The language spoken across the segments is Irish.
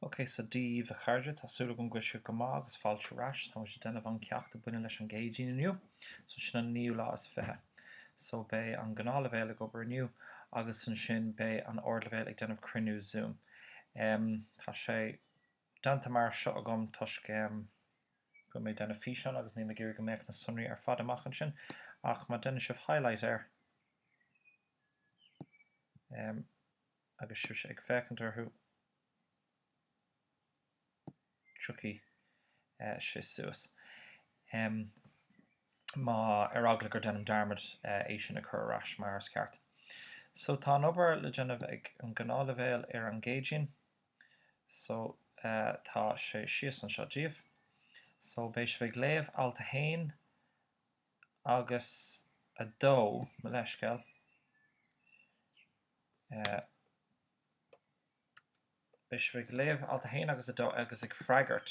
Ok, so Dia daoibh a chairde, tá súil agam go bhfuil sibh go maith agus fáilte ar ais. Tá muid ag déanamh an ceacht a bhaineann leis an gCéadaoin inniu, so sin an naoú lá is 20. So beidh an gnáthleibhéal ag obair inniu agus ansin beidh an ardleibhéal ag déanamh cruinniú Zoom. Em, tá sé déanta mar seo agam toisc em, go bhfuil mé ag déanamh físeán agus níl mé ag iarraidh go mbeadh na sonraí ar fad amach ansin ach má déanann sibh highlight air, em, agus sibhse ag féachaint orthu, tiocfaidh sé suas. Má, ar eagla gur déanaim dearmad é sin a chur ar ais mar is ceart. So tá an obair le déanamh ag an ngnáthleibhéal ar an gCéadaoin. So tá sé síos anseo daoibh. So beidh sibh ag léamh alt 1 agus 2, mo leithscéal. Beidh sibh ag léamh alt 1 agus 2 agus ag freagairt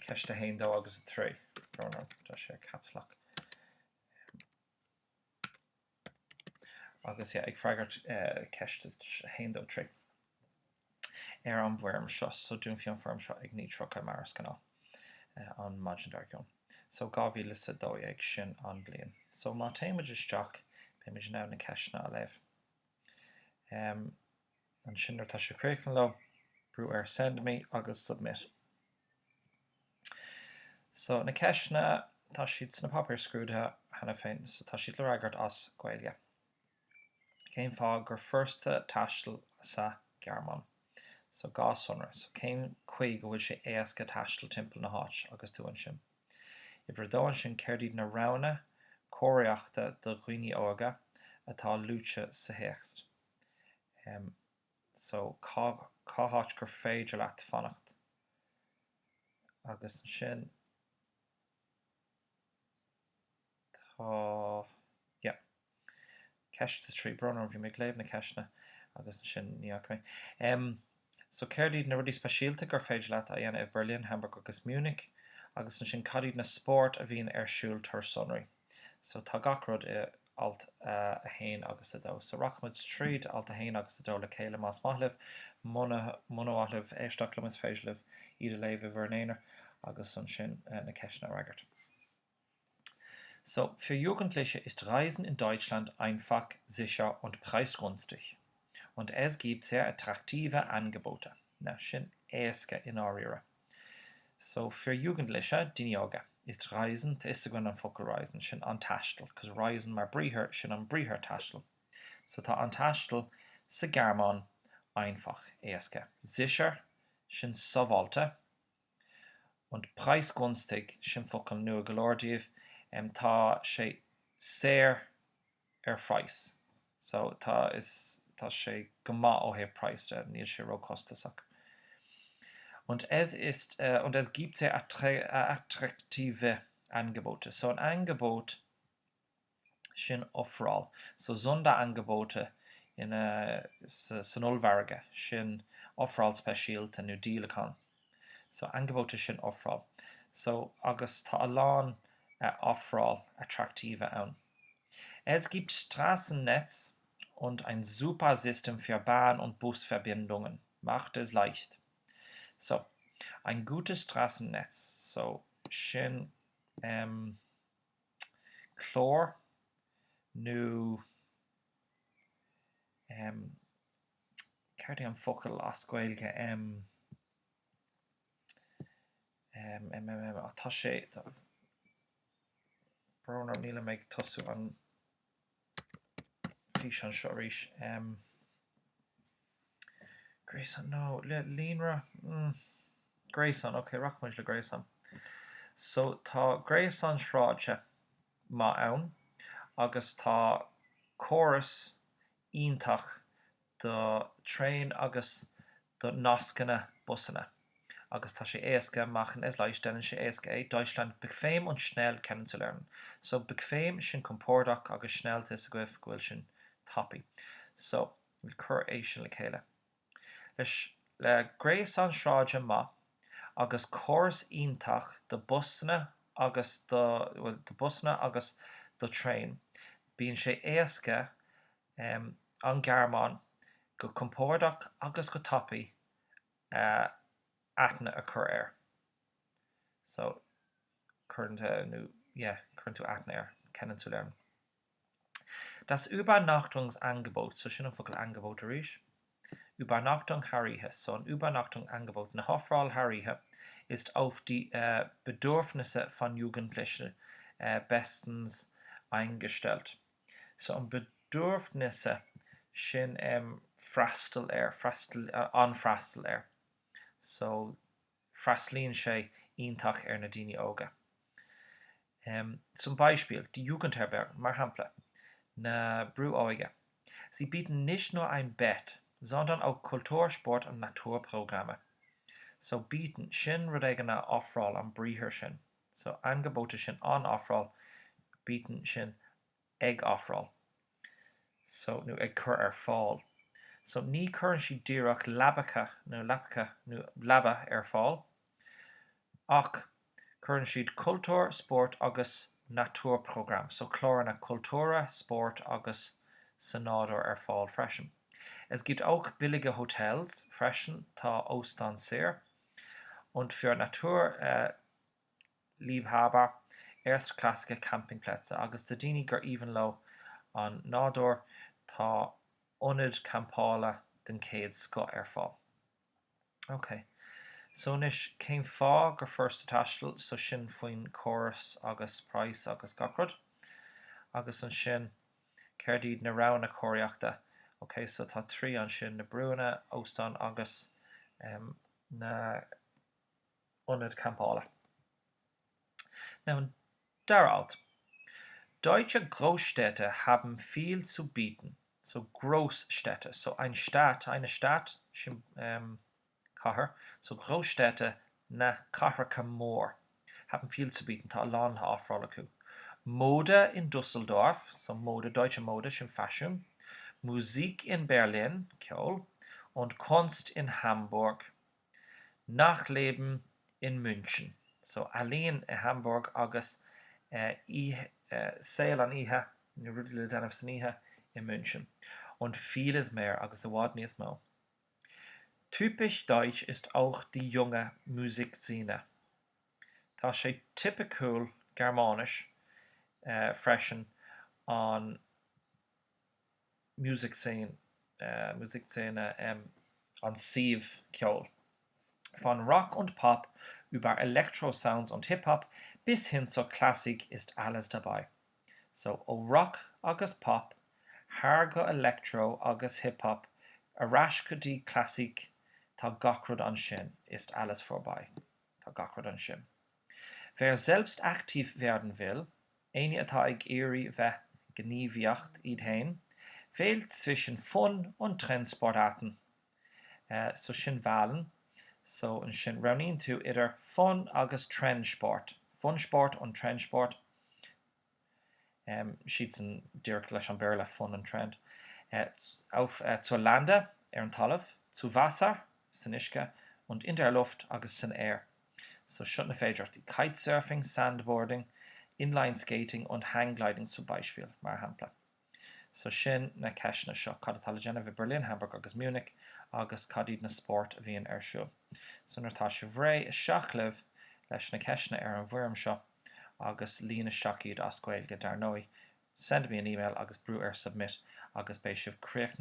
ceist 1, 2 agus 3. Brón orm, tá sé ar caps lock. Agus yeah, ag freagairt ceist 1, 2, 3 ar an bhfoirm seo. So dúnfaidh an foirm seo ag 9:30 mar is gnáth an maidin dár gcionn. So 2012 sin an bliain. So má téimid isteach beimid in ann na ceisteanna a léamh. Ansin nuair atá sibh críochnaithe leo, brú ar Send Me agus Submit. So na ceisteanna, tá siad sna páipéir scrúdaithe cheana féin, so tá siad le fhreagairt as Gaeilge. Cén fáth gur furasta taisteal sa Ghearmáin? So gá sonra. So cén chaoi go bhfuil sé éasca taisteal timpeall na háit agus tú ansin? Uimhir a dó ansin, céard iad na roghanna cóiríochta do dhaoine óga atá luaite sa théacs? So, cá, cá háit gur féidir leat fanacht? Agus ansin tá, yeah. Ceist 3, brón orm, bhí mé ag léamh na ceisteanna agus ansin ní fhaca mé. Em, so céard iad na rudaí speisialta gur féidir leat a dhéanamh i Berlin, Hamburg agus Munich? Agus ansin cad iad na spóirt a bhíonn ar siúl tabhair sonraí. So tá gach rud i alt 1 agus 2. So rachaimid tríd alt 1 agus 2 le chéile más maith libh. Muna, muna mhaith libh éisteacht liom is féidir libh iad a léamh i bhur n-aonar agus ansin na ceisteanna a fhreagairt. So, für Jugendliche ist Reisen in Deutschland einfach, sicher und preisgünstig. Und es gibt sehr attraktive Angebote. Now, sin éasca i ndáiríre. So, für Jugendliche, daoine óga, ist Reisen, tá fhios againn an focal Reisen, sin an taisteal, 'cause reisen mar briathar, sin an briathar taisteal. So tá an taisteal sa Ghearmáin einfach, éasca. Sicher, sin sábháilte. Und preisgünstig, sin focal nua go leor daoibh, tá sé saor ar phraghas. So tá is tá sé go maith ó thaobh praghas de, níl sé róchostasach. Und es ist und es gibt sehr attraktive Angebote. So an Angebot sin ofráil. So Sonderangebote ina san ollmhargadh, sin ofráil speisialta nó díolachán. So Angebote sin ofráil. So agus tá a lán ofráil attraktive ann. Es gibt Straßennetz und ein super System für Bahn und Busverbindungen. Macht es leicht. So ein gutes Straßennetz. So sin em clár nó em céard é an focal as Gaeilge em em em em em tá sé brón orm nílim ag tosú an físeán seo arís em gréasán no le líonra mm gréasán ok rachaidh muid le gréasán so tá gréasán sráide maith ann agus tá córas iontach do traein agus do nascanna busanna agus tá sé éasca machen es leicht déanann sé éasca é Deutschland bequem und schnell kennenzulernen so bequem sin compordach agus schnell tá fhios agaibh go bhfuil sin tapaidh so we'll cur é sin le chéile. Leis le gréasán sráide maith agus córas iontach do busanna agus do, bhuel, do busanna agus do traein, bíonn sé éasca an Ghearmáin go compordach agus go tapaidh a. Aithne a chur air. So, cuireann tú, nó yeah, cuireann tú aithne air, kennenzulernen. Das Übernachtungsangebot, so sin an focal Angebot arís. Übernachtung thar oíche, so an Übernachtungsangebot, na hofráil thar oíche, ist auf die Bedürfnisse von Jugendlichen bestens eingestellt. So an Bedürfnisse sin freastal ar, freastal, an freastal ar. So freastlaíonn sé iontach ar na daoine óga. Zum Beispiel, die Jugendherbergen, mar shampla, na brú óige. Sie bieten nicht nur ein Bett, sondern auch Kultur-, Sport und Naturprogramme. So bieten, sin rud éigin a ofráil, an briathar sin. So Angebote sin an ofráil, bieten sin ag ofráil. So, nó ag cur ar fáil. So ní cuireann siad díreach leabacha nó leapacha nó leaba ar fáil, ach cuireann siad cultúr, spórt agus Naturprogramm, so cláranna cultúrtha, spóirt agus sa nádúr ar fáil freisin. Es gibt auch billige Hotels freisin, tá óstán saor, und für Natur Liebhaber erstklassige Campingplätze agus do daoine gur aoibhinn leo an nádúr tá ionaid campála den chéad scoth ar fáil. Ok. So anois cén fáth gur furasta taisteal? So sin faoin córas agus praghas agus gach rud. Agus ansin céard iad na roghanna cóiríochta? Ok, so tá 3 ansin, na brúanna, óstán agus na ionaid campála. Now an dara alt. Deutsche Großstädte haben viel zu bieten. So Großstädte, so ein Stadt, eine Stadt, sin cathair, so Großstädte na cathracha mór, haben viel zu bieten, tá a lán le ofráil acu. Mode in Düsseldorf, so Mode, deutsche Mode, sin faisiún, Musik in Berlin, ceol, und Kunst in Hamburg. Nachtleben in München, so ealaín i Hamburg agus oíche, saol an oíche, nó rudaí le déanamh san oíche i München. Und vieles mehr, agus i bhfad níos mó. Typisch deutsch ist auch die junge Musikszene. Tá sé tipiciúil Gearmáinis freisin an Musikszene, Musikszene an suíomh ceoil. Von Rock und Pop über Elektro-Sounds und Hip-Hop bis hin zur Klassik ist alles dabei. So, ó rock agus pop, thar go electro agus hip-hop, ar ais go dtí classic, tá gach rud ansin, ist alles vorbei, tá gach rud ansin. Wer selbst aktiv werden will, Éinne atá ag iarraidh bheith gníomhaíocht iad fhéin, wählt zwischen Fun und Trendsportarten. So sin wählen. So ansin roghnaíonn tú idir Fun agus Trendsport. Funsport und Trendsport. Siadsan díreach leis an Béarla fun and trend. Auf zu Lande, ar an talamh, zu Wasser, san uisce, und in der Luft agus san aer. So seo na féidearthachtaí, Kitesurfing, Sandboarding, Inline skating und Hang gliding zum Beispiel, mar shampla. So sin na ceisteanna seo, cad atá le déanamh i Berlin, Hamburg agus Munich agus cad iad na spóirt a bhíonn ar siúl. So nuair atá sibh réidh, isteach libh leis na ceisteanna ar an bhfoirm seo agus líon isteach iad as Gaeilge dar ndóigh. Send me an email agus brú ar submit agus beidh sibh críochnaithe.